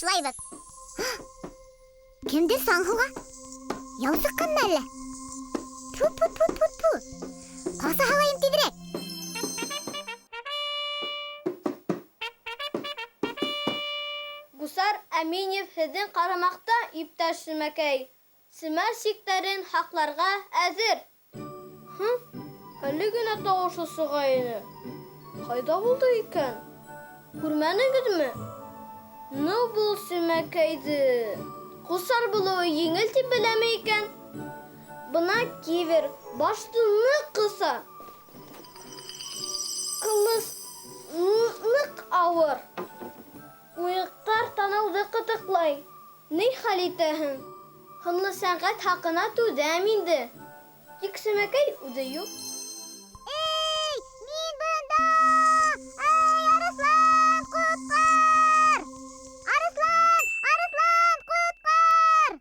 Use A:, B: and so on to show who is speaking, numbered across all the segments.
A: Башлайбыҙ. Кемдер саң һуға? Яу сыҡҡанмы әллә? Тфу-тфу-тфу-тфу-тфу. Ҡаса һалайым тиҙерәк.
B: Гусар Әминев һеҙҙең ҡарамаҡта, иптәш Семәкәй. Семәр сиктәрен һаҡларға әҙер. Һы, әле генә тауышы сыға ине. Ҡайҙа булды икән? Күрмәнегеҙме? Ну, был Семәкәйҙе. Гусар булыуы еңел тип беләме икән? Бына кивер, башты ныҡ ҡыҫа. Ҡылыс ныҡ ауыр. Мыйыҡтар танауҙы ҡытыҡлай. Ни хәл итәһең? Һынлы сәнғәт хаҡына түҙәм инде. Тик Семәкәй үҙе юҡ.
A: Эй, мин бында! Эй, Арыҫлан, ҡотҡар! Арыҫлан, Арыҫлан, ҡотҡар!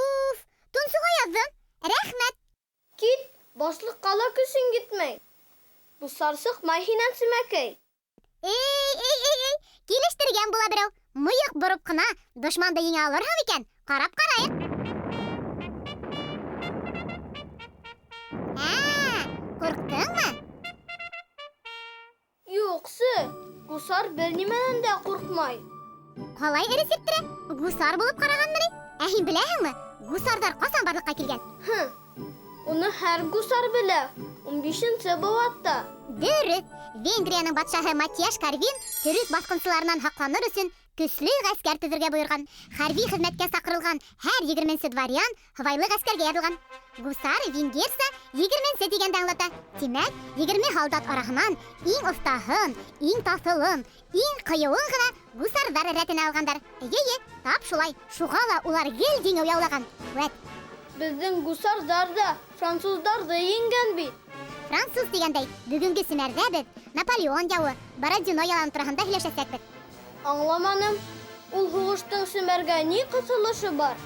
A: Уф, тонсоға яҙҙым. Рәхмәт.
B: Кит, башлыҡҡа ла көсөң етмәй. Гусар сыҡмай һинән, Семәкәй.
A: Эй, эй, эй, эй, килештергән була берәү. Мыйыҡ бороп ҡына дошманды еңә алырһың икән, ҡарап ҡарайыҡ. Ә, ҡурҡтыңмы?
B: Юҡсы, гусар бер нимәнән дә ҡурҡмай.
A: Ҡалай эре сирттерә? Гусар булып ҡарағанмы ни? Ә һин беләһеңме, гусарҙар ҡасан барлыҡҡа килгән?
B: Һы, уны һәр гусар белә, 15-нсе быуатта.
A: Дөрөҫ, Венгрияның батшаһы Матьяш Карвин төрөк баҫҡынсыларынан һаҡланыр өсөн көслө ғәскәр төҙөргә бойорған. Хәрби хеҙмәткә саҡырылған һәр 20-нсе дворян һыбайлы ғәскәргә яҙылған. Гусар венгерса 20-нсе тигәнде аңлата. Тимәк, 20 һалдат араһынан иң оҫтаһын, иң таҫылын, иң ҡыйыуын ғына гусарҙар рәтенә алғандар. Эйе, тап шулай. Шуға ла улар гел еңеү яулаған. Вәт.
B: Беҙҙең гусарҙар ҙа француздарҙы еңгән бит.
A: Француз тигәндәй, бөгөнгө семәрҙә беҙ Наполеон яуы, Бородино яланы тураһында һөйләшәсәкбеҙ.
B: Аңламаным. Ул һуғыштың семәргә ни ҡыҫылышы бар?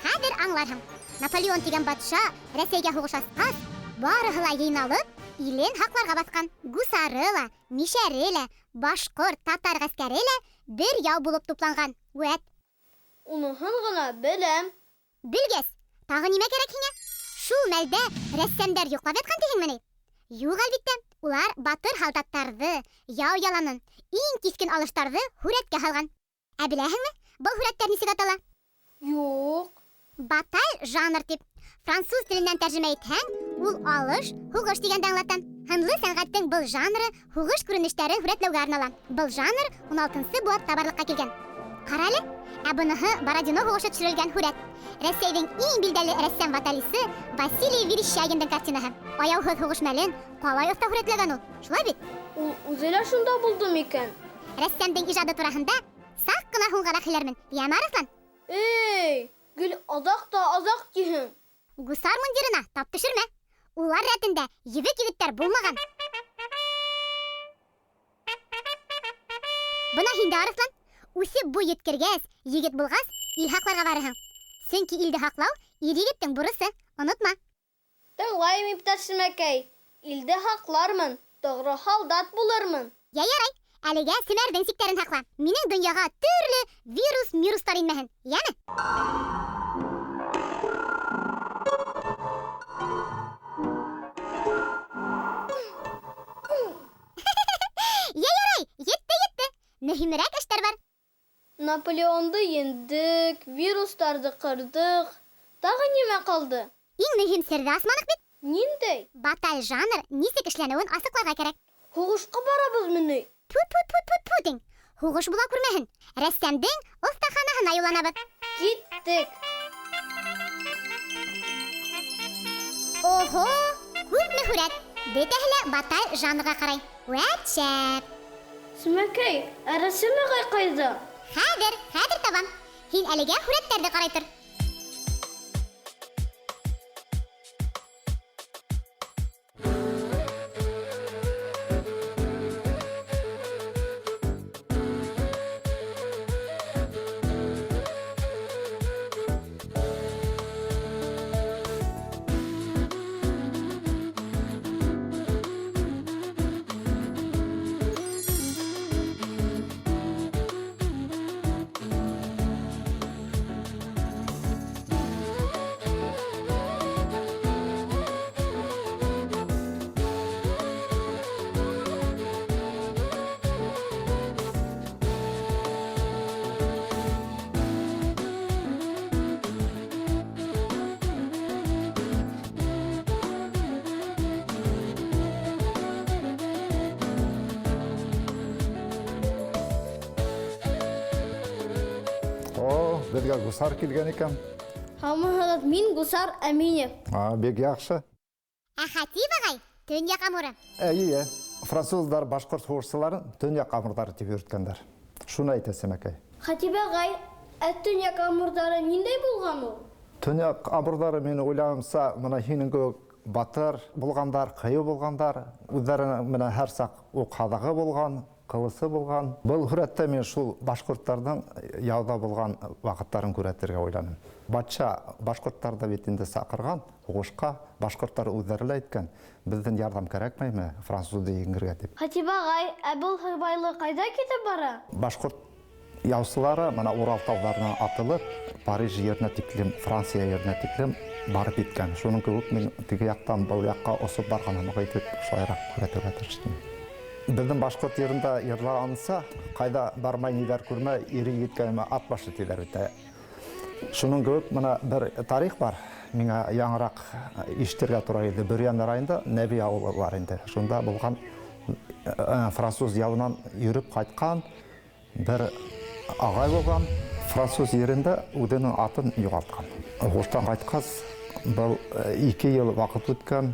A: Хәҙер аңларһың. Наполеон тигән батша Рәсәйгә һуғыш асҡас, барыһы ла йыйналып, илен һаҡларға баҫҡан. Гусары ла, мишәре лә, башҡорт, татар ғәскәре лә бер яу булып тупланған. Вәт.
B: Уныһын ғына беләм.
A: Белгәс, тағы нимә кәрәк һиңә? Шул мәлдә рәссамдар йоҡлап ятҡан тиһеңме ни? Юҡ, әлбиттә. Улар батыр һалдаттарҙы, яу яланын, иң киҫкен алыштарҙы һүрәткә һалған. Ә беләһеңме, был һүрәттәр нисек атала?
B: Юҡ.
A: Баталь жанр тип. Француз теленән тәржемә итһәң, ул алыш, һуғыш тигәнде аңлата. Һынлы сәнғәттең был жанры һуғыш күренештәрен һүрәтләүгә арнала. Был жанр 16-нсы быуатта барлыҡҡа килгән. Ҡара әле, ә быныһы Бородино һуғышы төшөрөлгән һүрәт. Рәсәйҙең иң билдәле рәссам баталисы Василий Верещагиндың картинаһы. Аяуһыҙ һуғыш мәлен ҡалай оҫта һүрәтләгән ул. Шулай бит?
B: Ул үҙе лә шунда булды микән?
A: Рәссамдың ижады тураһында саҡ ҡына һуңғараҡ һөйләрмен. Йәме, Арыҫлан?
B: Эй, гел аҙаҡ та аҙаҡ тиһең.
A: Гусар мундирына тап төшөрмә. Улар рәтендә ебек егеттәр булмаған. Бына һин дә, Арыҫлан, үҫеп буй еткергәс, егет булғас, ил һаҡларға барырһың. Сөнки илде һаҡлау ир егеттең бурысы, онотма.
B: Тыңлайым, иптәш Семәкәй. Илде һаҡлармын, тоғро һалдат булырмын.
A: Йә, ярай, әлегә семәрҙең сиктәрен һаҡла. Минең донъяға төрлө вирус-мирустар инмәһен, йәме? Йә, ярай, етте, етте. Мөһимерәк эштәр бар.
B: Наполеонды еңдек, вирустарҙы ҡырҙыҡ. Тағы нимә ҡалды?
A: Иң мөһим серҙе асманыҡ бит.
B: Ниндәй?
A: Баталь жанр нисек эшләнеүен асыҡларға кәрәк.
B: Һуғышҡа барабыҙмы ни?
A: Тфу-тфу-тфу-тфу-тфу тиң. Һуғыш була күрмәһен. Рәссамдың оҫтаханаһына юлланабыҙ.
B: Киттек.
A: Охо, күпме һүрәт. Бөтәһе лә баталь жанрға ҡарай. Вәт шәп.
B: Семәкәй, ә рәссам ағай ҡайҙа?
A: Хәҙер, хәҙер табам. Һин әлегә һүрәттәрҙе ҡарай тор.
C: Беҙгә гусар килгән икән.
B: Һаумыһығыҙ, мин гусар Әминев.
C: Бик яҡшы.
A: Ә Хәтип ағай төньяҡ амуры.
C: Эйе, француздар башҡорт һуғышсыларын төньяҡ амурҙары тип йөрөткәндәр. Шуны әйтә Сәмәкәй.
B: Хәтип ағай, ә төньяҡ амурҙары ниндәй булған ул?
C: Төньяҡ амурҙары, мин уйлауымса, мына һинең кеүек батыр булғандар, ҡыйыу булғандар, үҙҙәренең менән һәр саҡ уҡ һаҙағы булған, ҡылысы булған. Был һүрәттә мин шул башҡорттарҙың яуҙа булған ваҡыттарын күрһәтергә уйланым. Батша башҡорттарҙы бит инде саҡырған һуғышҡа, башҡорттар үҙҙәре лә әйткән, беҙҙең ярҙам кәрәкмәйме французды еңергә тип.
B: Хәтип ағай, ә был һыбайлы ҡайҙа китеп бара?
C: Башҡорт яусылары мына Урал тауҙарынан атылып, Париж еренә тиклем, Франция еренә тиклем барып еткән. Шуның кеүек мин теге яҡтан был яҡҡа осоп барған һымаҡ итеп шулайыраҡ күрһәтергә тырыштым. Беҙҙең башҡорт ерендә йырлағанса, ҡайҙа бармай ниҙәр күрмәй, ире еткәнемә ат башы тиҙәр бит. Шуның кеүек мына бер тарих бар, миңә яңыраҡ ишетергә тура килде. Бөрйән районында Нәби ауылы бар инде. Шунда булған француз яуынан йөрөп ҡайтҡан бер ағай булған, француз ерендә үҙенең атын юғалтҡан. Һуғыштан ҡайтҡас, был 2 йыл ваҡыт үткән,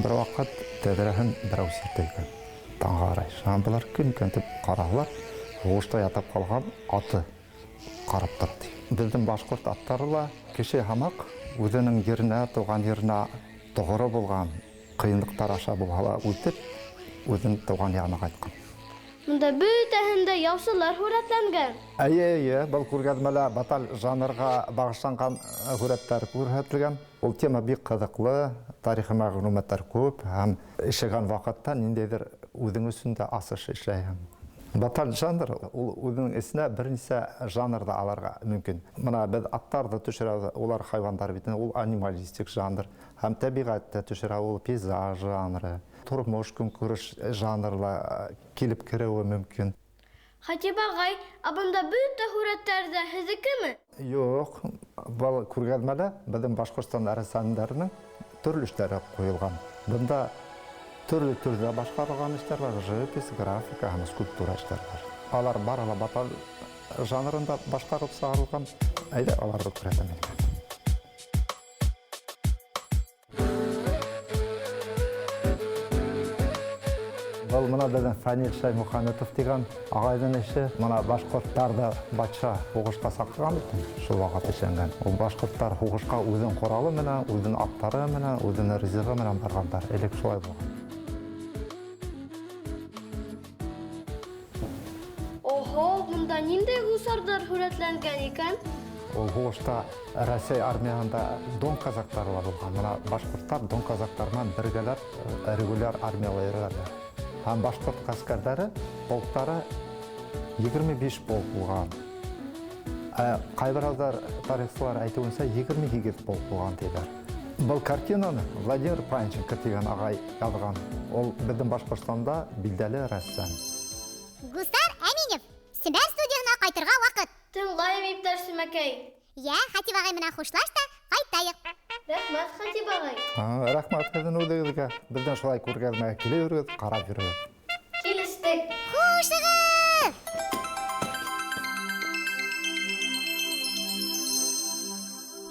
C: бер ваҡыт тәҙрәһен берәү сиртә икән. Таңға ҡарай. Шунан былар кем икән тип ҡараһалар, һуғышта ятып ҡалған аты ҡарап тора ти. Беҙҙең башҡорт аттары ла кеше һымаҡ үҙенең еренә, тыуған еренә тоғро булған, ҡыйынлыҡтар аша булһа ла үтеп, үҙенең тыуған яғына ҡайтҡан.
B: Бында бөтәһендә яусылар һүрәтләнгән.
C: Эйе, эйе, был күргәҙмәлә баталь жанрға бағышланған һүрәттәр күрһәтелгән. Ул тема бик ҡыҙыҡлы, тарихи мәғлүмәттәр күп һәм эшләгән ваҡытта ниндәйҙер үҙең өсөн дә асыш эшләйһең. Баталь жанр ул үҙенең эсенә бер нисә жанрҙы алырға мөмкин. Мына беҙ аттарҙы төшөрәбеҙ, улар хайуандар бит, ул анималистик жанр. Һәм тәбиғәтте төшөрә, ул пейзаж жанры. Тормош көнкүреш жанрла килеп кереүе мөмкин.
B: Хәтип ағай, ә бында бөтә һүрәттәр ҙә һеҙҙекеме?
C: Юҡ, был күргәҙмәлә беҙҙең Башҡортостан рәссамдарының төрлө эштәре ҡуйылған. Бында төрлө төрҙә башҡарылған эштәр бар, живопись, графика һәм скульптура эштәре бар. Алар бары ла баталь жанрында башҡарылып сығарылған. Әйҙә, аларҙы күрһәтәм инде. Был мына беҙҙең Фәнил Шәймөхәмәтов тигән ағайҙың эше. Мына башҡорттарҙы батша һуғышҡа саҡырған бит, шул ваҡыт эшләнгән. Ул башҡорттар һуғышҡа үҙенең ҡоралы менән, үҙенең аттары менән, үҙенең ризығы менән барғандар. Элек шулай булған.
B: Оһо, бында ниндәй гусарҙар һүрәтләнгән икән?
C: Ул һуғышта Рәсәй армияһында дон казактары ла булған. Мына башҡорттар дон казактары менән бергәләп регуляр армияла йөрөгәндәр. Һәм башҡорт ғәскәрҙәре, полктары 25 полк булған. Ҡайберәүҙәр тарихсылар әйтеүенсә 28 полк булған тиҙәр. Был картинаны Владимир Панченко тигән ағай яҙған. Ул беҙҙең Башҡортостанда билдәле рәссам.
A: Гусар Әминев, Сембер студияһына ҡайтырға ваҡыт.
B: Тыңлайым, иптәш Сәмәкәй.
A: Йә, Хәтип ағай менән хушлаш та ҡайтайыҡ.
B: Рәхмәт, Хәтип ағай.
C: Рәхмәт һеҙҙең үҙегеҙгә. Беҙҙең шулай күргәҙмәгә килә йөрөгөҙ, ҡарап йөрөгөҙ.
B: Килештек.
A: Хушығыҙ!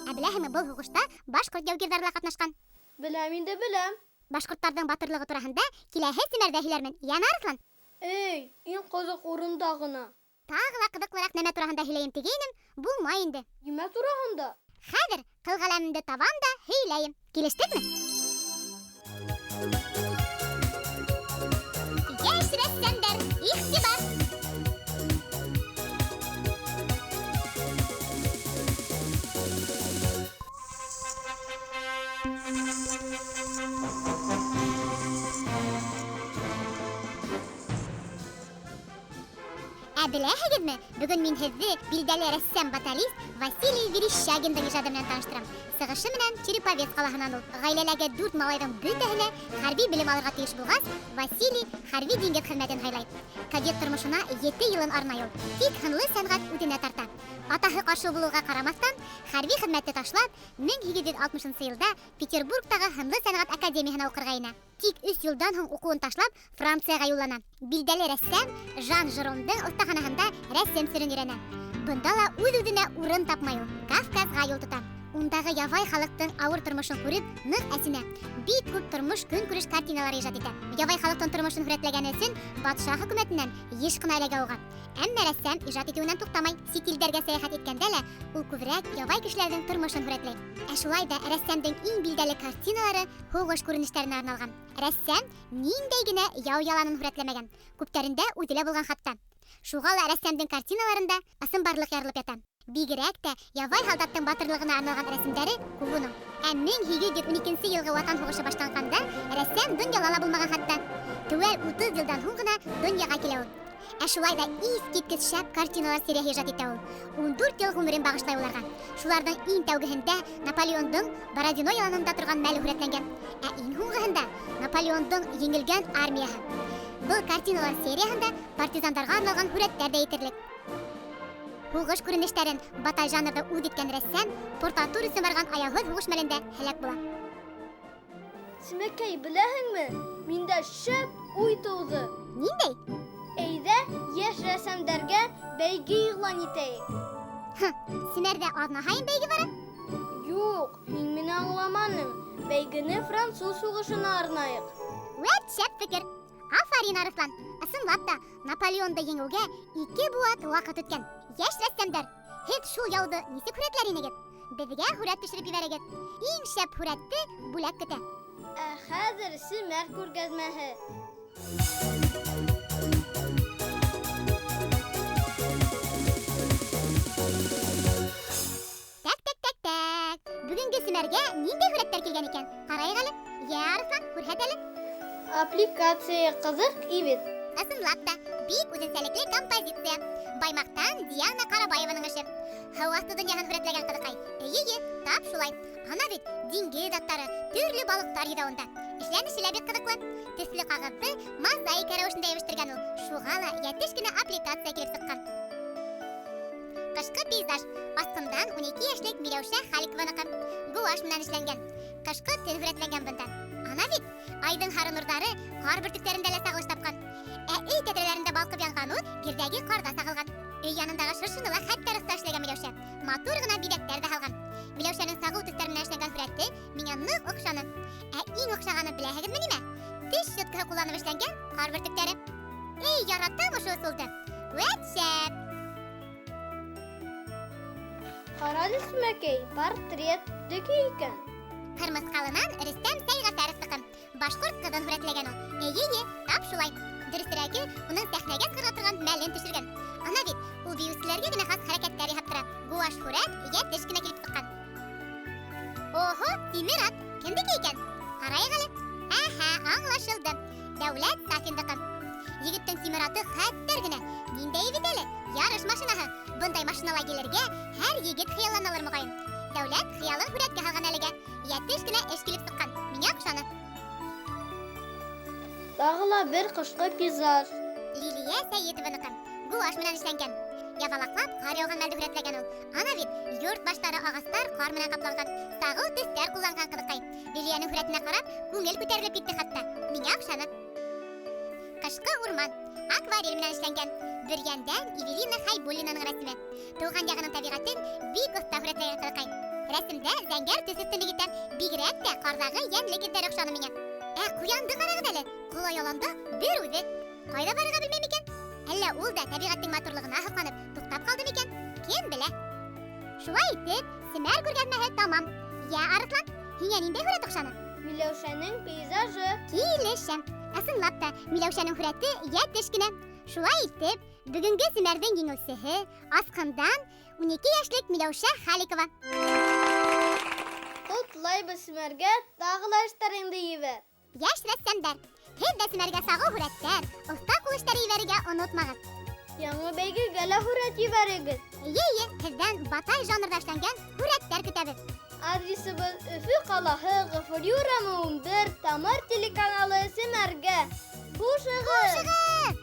A: Ә беләһеңме, был һуғышта башҡорт яугирҙары ла ҡатнашҡан.
B: Беләм инде, беләм.
A: Башҡорттарҙың батырлығы тураһында киләһе семәрҙә һөйләрмен. Йәме, Арыҫлан?
B: Эй, иң ҡыҙыҡ урында ғына.
A: Тағы ла ҡыҙыҡлыраҡ нәмә тураһында һөйләйем тигәйнем, булмай инде.
B: Нимә тураһында?
A: Хәҙер ҡылғәләмемде табам да һөйләйем. Килештекме? Йәш рәссамдар, иғтибар! Ә беләһегеҙме, бөгөн мин һеҙҙе билдәле рәссам-баталист Василий Верещагиндың ижады менән таныштырам. Сығышы менән Череповец ҡалаһынан ул. Ғаиләләге 4 малайҙың бөтәһе лә хәрби белем алырға тейеш булғас, Василий хәрби диңгеҙ хеҙмәтен һайлай. Кадет тормошона 7 йылын арнай ул. Тик һынлы сәнғәт үҙенә тарта. Атаһы ҡаршы булыуға ҡарамаҫтан, хәрби хеҙмәтте ташлап, 1860 йылда Петербургтағы һынлы сәнғәт академияһына уҡырға инә. Тик 3 йылдан һуң уҡыуын ташлап, Францияға юллана. Билдәле рәссам Жан Жеромдың оҫтаханаһында рәсем серен өйрәнә. Бында ла үҙ-үҙенә урын тапмай ул. Кавказға юл тота. Ундағы ябай халыҡтың ауыр тормошон күреп, ныҡ әсенә. Бик күп тормош көнкүреш картиналары ижад итә. Ябай халыҡтың тормошон һүрәтләгәне өсөн батша хөкүмәтенән йыш ҡына эләгә уға. Әммә рәссам ижад итеүенән туҡтамай. Сит илдәргә сәйәхәт иткәндә лә ул күберәк ябай кешеләрҙең тормошон һүрәтләй. Ә шулай ҙа рәссамдың иң билдәле картиналары һуғыш күренештәренә арналған. Рәссам ниндәй генә яу яланын һүрәтләмәгән. Күптәрендә үҙе лә булған хатта. Шуға ла рәссамдың картиналарында ысынбарлыҡ ярылып ята. Бигерәк тә ябай һалдаттың батырлығына арналған рәсемдәре күп уның. Ә 1812 йылғы Ватан һуғышы башланғанда рәссам донъяла ла булмаған хатта. Теүәл 30 йылдан һуң ғына донъяға килә ул. Ә шулай ҙа иҫ киткес шәп картиналар серияһы ижад итә ул. 14 йыл ғүмерен бағышлай уларға. Шуларҙың иң тәүгеһендә Наполеондың Бородино яланында торған мәле һүрәтләнгән. Ә иң һуңғыһында Наполеондың еңелгән армияһы. Был картиналар серияһында партизандарға арналған һүрәттәр ҙә етерлек. Һуғыш күренештәрен баталь жанрҙы үҙ иткән рәссам Порт-Артур өсөн барған аяуһыҙ һуғыш мәлендә һәләк була.
B: Симәкәй, беләһеңме? Миндә шәп уй тыуҙы.
A: Ниндәй?
B: Әйҙә, йәш рәссамдәргә бәйге иғлан итәйек.
A: Һы, Семәрҙә аҙна һайын бәйге бара?
B: Юҡ, һин мине аңламаның. Бәйгене француз һуғышына арнайыҡ.
A: Вәт шәп фекер. Афарин, Арыҫлан. Ысынлап та, Наполеонды еңеүгә 2 быуат ваҡыт үткән. Йәш рәссамдар, һеҙ шул яуҙы нисек һүрәтләр инегеҙ? Беҙгә һүрәт төшөрөп ебәрегеҙ. Иң шәп һүрәтте бүләк көтә.
B: Ә хәҙер Семәр күргәҙмәһе.
A: Тәк, тәк, тәк, тәк. Бөгөнгө Семәргә ниндәй һүрәттәр килгән икән? Ҡарайыҡ әле. Йә, Арыҫлан, күрһәт әле.
B: Аппликация ҡыҙыҡ ибет.
A: Ысынлап та, бик үҙенсәлекле композиция. Баймаҡтан Диана Ҡарабаеваның эше. Һыу аҫты донъяһын һүрәтләгән ҡыҙыҡай. Эйе, тап шулай. Ана бит диңгеҙ аттары, төрлө балыҡтар йөҙә унда. Эшләнеше лә бик ҡыҙыҡлы. Төҫлө ҡағыҙҙы мозаика рәүешендә йәбештергән ул. Шуға ла йәтеш кенә аппликация килеп сыҡҡан. Ҡышҡы пейзаж. Асҡындан 12 йәшлек Миләүшә Халикованыҡы. Гуашь менән эшләнгән. Ҡышҡы төн һүрәтләнгән бында. Ана бит айҙың һары нурҙары ҡар бөртөктәрендә лә сағылыш тапҡан. Ә өй тәҙрәләрендә балҡып янған ут ерҙәге ҡарҙа сағылған. Өй янындағы шыршыны ла хәттәр оҫта эшләгән Миләүшә. Матур ғына биҙәктәр ҙә һалған. Миләүшәнең сағыу төҫтәр менән эшләнгән һүрәте миңә ныҡ оҡшаны. Ә иң оҡшағаны беләһегеҙме нимә? Теш щеткаһы ҡулланып эшләнгән ҡар бөртөктәре. Эй, яратам ошо ысулды. Вәт шәп!
B: Ҡарале, Симәкәй, портрет дөкө икән.
A: Ҡырмыҫҡалынан Рөстәм Сәйғәфәровтыҡы. Башҡорт ҡыҙын һүрәтләгән ул. Эйе, тап шулай. Дөрөҫөрәге, уның сәхнәгә сығырға торған мәлен төшөргән. Ана бит, ул бейеүселәргә генә хас хәрәкәттәр яһап тора. Гуашь һүрәт йәтеш кенә килеп сыҡҡан. Оһо, тимер ат. Кемдеке икән? Ҡарайыҡ әле. Әһә, аңлашылды. Дәүләт Сафиндыҡы. Егеттең тимер аты хәттәр генә. Ниндәй бит әле? Ярыш машинаһы. Бындай машинала килергә һәр егет хыялланалыр моғайын. Дәүләт хыялын һүрәткә һалған әлегә. Йәтеш кенә эш килеп сыҡҡан. Миңә оҡшаны.
B: Тағы ла бер ҡышҡы пейзаж.
A: Лилиә Сәйетованыҡы. Гуашь менән эшләнгән. Ябалаҡлап ҡар яуған мәлде һүрәтләгән ул. Ана бит, йорт баштары ағастар ҡар менән ҡапланған. Сағыу төҫтәр ҡулланған ҡыҙыҡай. Лилиәнең һүрәтенә ҡарап, күңел күтәрелеп китте хатта. Миңә оҡшаны. Ҡышҡы урман. Акварель менән эшләнгән. Бөрйәндән Эвелина Хәйбуллинаның рәсеме. Тыуған яғының тәбиғәтен бик оҫта һүрәтләгән ҡыҙыҡай. Рәсемдә зәңгәр төҫ өҫтөнлөк итә. Бигерәк тә ҡарҙағы йәнлек эҙҙәре оҡшаны миңә. Ә ҡуянды ҡарағыҙ әле. Ҡолай яланда бер үҙе. Ҡайҙа барырға белмәй микән? Әллә ул да тәбиғәттең матурлығына һоҡланып туҡтап ҡалды микән? Кем белә? Шулай итеп, Семәр күргәҙмәһе тамам. Йә, Арыҫлан, һиңә ниндәй һүрәт оҡшаны?
B: Миләүшәнең пейзажы.
A: Килешәм. Ысынлап та, Миләүшәнең һүрәте йәтеш кенә. Шулай итеп, бөгөнгө Семәрҙең еңеүсеһе Асҡындан 12 йәшлек Миләүшә Халикова.
B: Ҡотлайбыҙ Семәргә, тағы ла эштәреңде ебәр.
A: Йәш рәссамдар, һеҙ ҙә Семәргә сағыу һүрәттәр, оҫта ҡул эштәре ебәрергә онотмағыҙ.
B: Яңы бәйгегә лә һүрәт ебәрегеҙ.
A: Эйе, һеҙҙән баталь жанрҙа эшләнгән һүрәттәр көтәбеҙ.
B: Адресыбыҙ Өфө ҡалаһы, Ғафури урамы 11, Тамыр телеканалы, Семәргә. Хушығыҙ!
A: Хушығыҙ!